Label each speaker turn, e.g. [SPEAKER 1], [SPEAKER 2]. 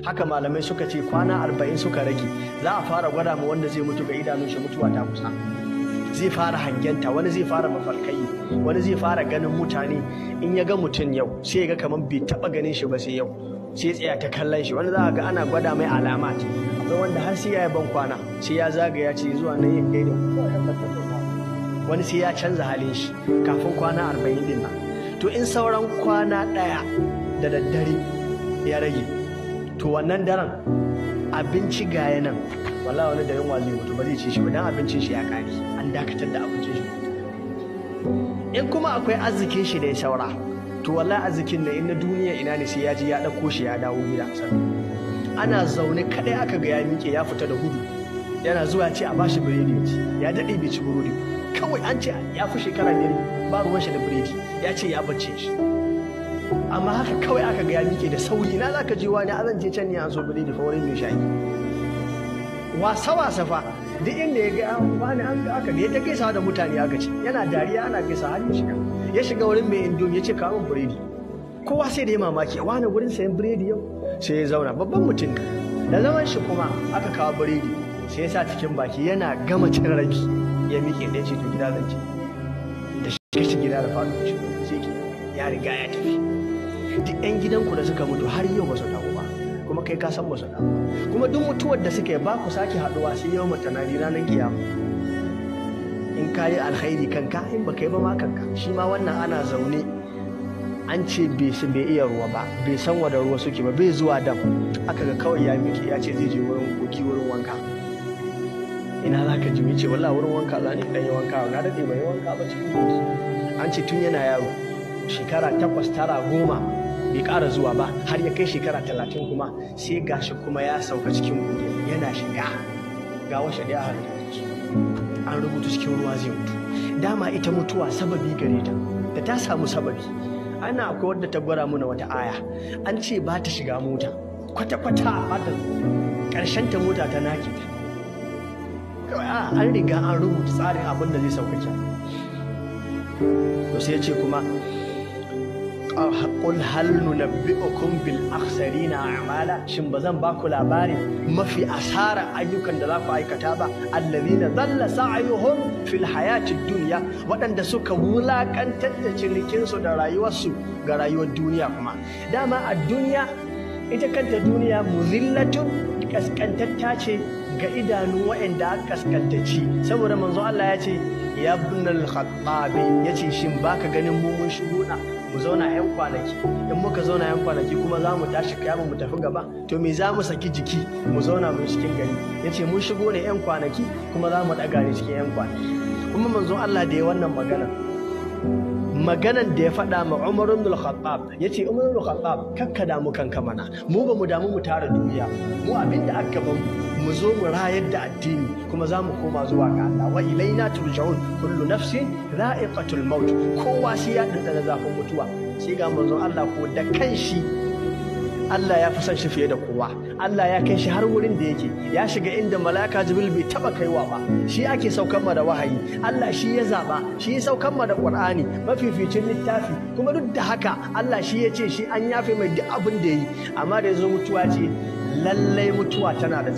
[SPEAKER 1] Haka malamai suka ce kwana 40 suka rage, za a fara gwada mu wanda zai mutu ga idanun shi mutuwa ta kusa. Zai fara hangenta, wani zai fara mafalkai, wani zai fara ganin mutane. In ya ga mutum yau sai ya ga kamar bai taba ganin shi ba sai yau, sai tsaya ta kallon shi. Wani za ga ana gwada mai alamat, akwai wanda har sai ya yi ban kwana, sai ya zagaya ce zuwa nan yin gaida, wani sai ya canza halin shi kafin kwana 40 din nan. To in sauran kwana 1 da daddare ya rage, to wannan daren abinci ga nan wallahi wani da yunwa zai mutu, ba zai ci shi ba dan abincin shi ya kare, an dakatar da abincin shi. In kuma akwai arzikin shi da ya saura, to wallahi arzikin na in na duniya ina ne sai ya ji ya ɗauko shi ya dawo gida. Ana zaune kadai aka ga ya miƙe ya fita da gudu, yana zuwa ce a bashi biredi ya ci, ya daɗe bai ci burodi, kawai an ce ya fi shekara 5 ba ruwan shi da biredi, ya ce ya bacce shi. Amma haka kawai aka ga ya miƙe da sauri, ina za ka je wani azan je can ne an so biredi fa wurin mai shayi. Wasa wasa fa duk inda ya ga wani an ga aka ga ya ta gaisawa da mutane aka ce yana dariya ana gaisa har ya shiga. Ya shiga wurin mai indomi ya ce kawo min biredi. Kowa sai da ya mamaki, wani wurin sayan biredi yau? Sai ya zauna, babban mutum da zaman shi kuma aka kawo biredi, sai ya sa cikin baki yana gama cin rabi ya miƙe da ya ce to gida zan ci. Da shi gida da faɗo shi sai ke ya riga ya tafi. Duk 'yan gidanku da suka mutu har yau ba su dawo ba, kuma kai ka san ba su dawo ba. Kuma duk mutuwar da suka yi ba ku sake haɗuwa sai yau mutanadi ranar kiyama. In ka yi alkhairi kanka, in ba kai ba ma kanka. Shi ma wannan ana zaune an ce bai iya ruwa ba, bai san wada ruwa suke ba, bai zuwa dam. Aka ga kawai ya miƙe ya ce zai je wurin kogi wurin wanka. Ina za ka ji? Ce wallahi wurin wanka za ni ɗan yi wanka, na daɗe ban yi wanka ba cikin kogi. An ce tun yana yaro shekara 8, 9, 10 bai ƙara zuwa ba, har ya kai shekara 30 kuma sai gashi kuma ya sauka cikin kogi yana shiga ga washe ɗaya har da an rubuta cikin ruwa zai mutu. Dama ita mutuwa sababi gare ta, da ta samu sababi. Ana akwai wadda ta gwara mana wata aya, an ce ba ta shiga mota kwata-kwata, ba ta ƙarshen ta mota ta nake ta. An riga an rubuta tsarin abin da zai sauƙaƙe. To sai ya ce kuma qul hal nunabbi'ukum bil akhsarina a'mala, shin bazan ba ku labari mafi asara ayyukan da za ku aikata ba? Allazina dhalla sa'yuhum fil hayati dunya, waɗanda suka wulakantar da cinikin su da rayuwarsu ga rayuwar duniya. Kuma dama a duniya ita kanta duniya muzillatun, kaskantatta ce ga idanun waɗanda aka kaskantaci. Saboda manzo Allah ya ce ya ibn al-khattab, ya ce shin baka ganin mu mun shigo na mu zauna 'yan kwanaki, in muka zauna 'yan kwanaki kuma za mu tashi kiyama mu tafi gaba, to me za mu saki jiki mu zauna mu cikin gari? Ya ce mun shigo ne 'yan kwanaki kuma za mu ɗaga ne cikin 'yan kwanaki. Kuma manzo Allah da ya wannan magana, maganan da ya faɗa ma Umar ibn al-Khattab, ya ce Umar ibn al-Khattab kakka damu kanka mana, mu ba mu damu mu tara duniya, mu abin da aka ban mu zo mu rayar da addini kuma za mu koma zuwa ga Allah. Wa ilaina turja'un, kullu nafsin dha'iqatul maut, kowa sai ya dandana zafin mutuwa. Sai ga manzon Allah ko da kanshi Allah ya fi son shi fiye da kowa, Allah ya kai shi har wurin da yake, ya shiga inda malaka Jibril bai taba kaiwa ba, shi ake saukan ma da wahayi, Allah shi ya zaba, shi ya saukan ma da Qur'ani mafificin littafi. Kuma duk da haka Allah shi ya ce shi an yafe mai duk abin da yi, amma da yazo mutuwa ce lallai mutuwa tana da